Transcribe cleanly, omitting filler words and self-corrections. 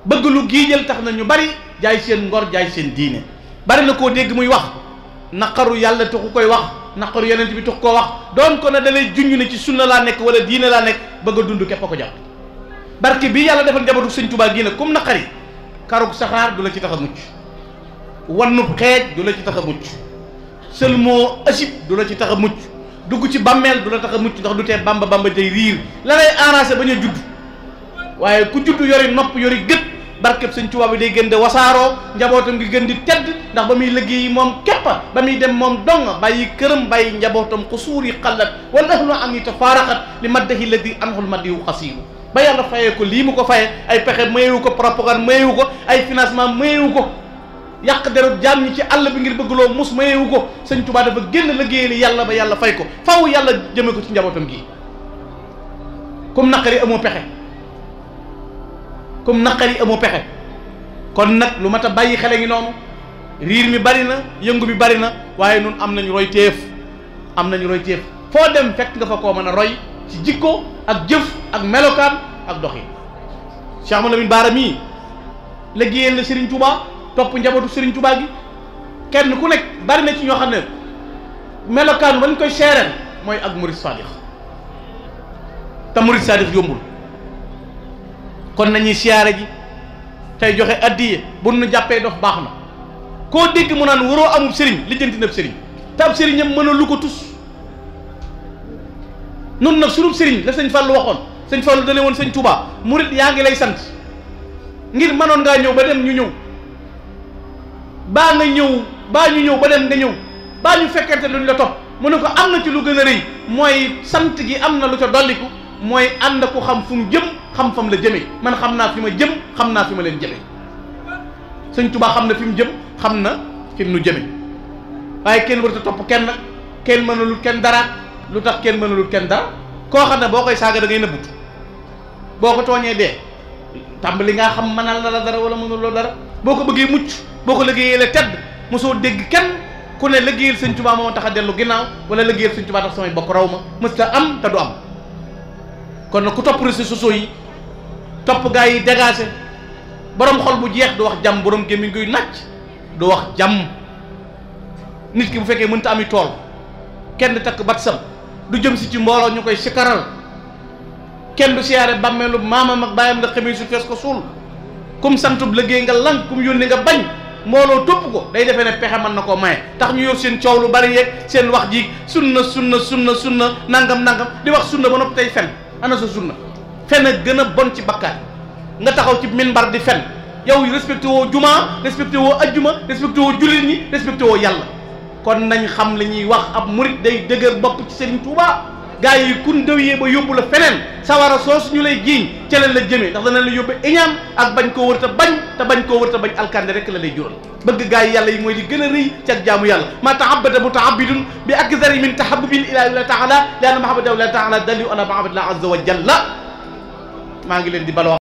bëgg lu giijal tax na ñu bari jaay seen ngor jaay seen diine. bari na koo dégg muy wax naqaru yàlla taxu koy wax naqaru yonent bi taxu koo wax doon ko ne da lay junj ne ci sunna laa nekk wala diine laa nekk bëgg a dund képp a ko jàpp. barke bii yàlla defal njabootu sëñ Tuubaa gii nag comme naqari karug saxaar du la ci tax a mucc, wannub xeej du la ci tax a mucc, sëlmoo asib du la ci tax a mucc, dugg ci bàmmeel du la tax a mucc ndax du tee bamba bamba day riir la lay arrangé bañ a judd. waaye ku judd yori nopp yori gët barkeb sëñ Tuubaa bi day gën di wasaaroo, njabootam gi gën di tedd ndax ba muy liggéey moom képpa ba muy dem moom dong bàyyi këram bàyyi njabootam xusuur yi xallat wala ahlu am yi tafaaraxat li maddahi ladi anhul madiyu xasiiru ba yàlla fayee ko lii mu ko fayee ay pexe mayewu ko, propagande mayewu ko, ay financement mayewu ko, yàq deru jaam ñi ci àll bi ngir bëgg loo mus mayewu ko. sëñ Tuubaa dafa génn liggéeyal yàlla ba yàlla fay ko faw yàlla jëme ko ci njabootam gi. comme naqari amoo pexe, comme naqari amoo pexe. kon nag lu mat a bàyyi xele ngi noonu, riir mi bari na, yëngu mi bari na, waaye nun am nañu roy téef, am nañu roy téef. foo dem fekk nga fa koo mën a roy ci jikko ak jëf ak melokaan ak doxin. Cheikh Ahmadou Lamine Bara mii liggéeyal la Serigne Touba, topp njabootu Serigne Touba gi. kenn ku nekk bari na ci ñoo xam ne melokaan bañ koy seereel mooy ak murid sadiq, te murid sadiq yombul. kon nañuy siyaare ji tey joxe addiye bu nu jàppee dof baax na. koo dégg mu naan waroo amul sëriñ lijjanti na sëriñ te ab sëriñam mën a lu ko tus. nun nag sunub sëriñ la sëñ Fallou waxoon, sëñ Fallou dane woon sëñ Touba murid yaa ngi lay sant ngir mënoon ngaa ñëw ba dem ñu ñëw, baa nga ñëw baa ñu ñëw ba dem nga ñëw, baa ñu fekkente luñ la topp. mu ne ko am na ci lu gën a rëy mooy sant gi am na lu ca dolliku, mooy ànd ku xam fu mu jëm xam fam la jëmee. man xam naa fi ma jëm xam naa fi ma leen jëmee. sëñ Touba xam na fi mu jëm xam na fi mu nu jëmee. waaye kenn warut a topp kenn mënalul kenn dara. lu tax kenn mënalul kenn dara? koo xam ne boo koy saaga da ngay nëbbut, boo ko tooñee dee tàmbali ngaa xam mënal na la dara wala mënuloo dara. boo ko bëggee mucc, boo ko liggéeyee la tedd, mosoo dégg kenn ku ne liggéeyal sëñ Tuubaa moo tax a dellu ginnaaw wala liggéeyal sëñ Tuubaa tax samay bokk raw ma. mës ta am te du am. kon nag ku topp réseaux sociaux yi, topp gaa yi dégagé, borom xol bu jeex du wax jàmm, borom gémmiñ guy nàcc du wax jàmm. nit ki bu fekkee mënta ami tool kenn takk bat sam du jëm si ci mbooloo ñu koy sikaral, kenn du siyaare bàmmeelu maamam ak bàyyam nga xamee su fees ko suul. kum santub liggéey nga lank, kum yónni nga bañ, mbooloo topp ko day defee ne pexe mën na koo maye. tax ñu yor seen coow lu bari yeeg seen wax ji sunna sunna sunna sunna nangam nangam di wax sunna ba noppi tey fen. ana sa sunna? fen a gën a bon ci bakkaar. nga taxaw ci minbar di fen, yow respecté woo jumaa, respecté woo ajjuma, respecté woo jullit ñi, respecté woo yàlla. kon nañ xam li ñuy wax. ab murit day dëgër bopp ci Serigne Touba. gaa yi kun dëwyee ba yóbbu la feneen sawara soos ñu lay jiiñ ca leen la jëmee, ndax dana la yóbbu iñaan ak bañ koo wërta bañ, te bañ koo wërta bañ alkande rek la lay jural. bëgg gaa yi yàlla yi mooy li gën a rëy ci ak jaamu yàlla. ma tahabada mutahabidun bi akdari min tahabubin ila llahi taala li anna mahabada llahi taala daliu ala mahabadillah azza wa jalla. maa ngi leen di baloo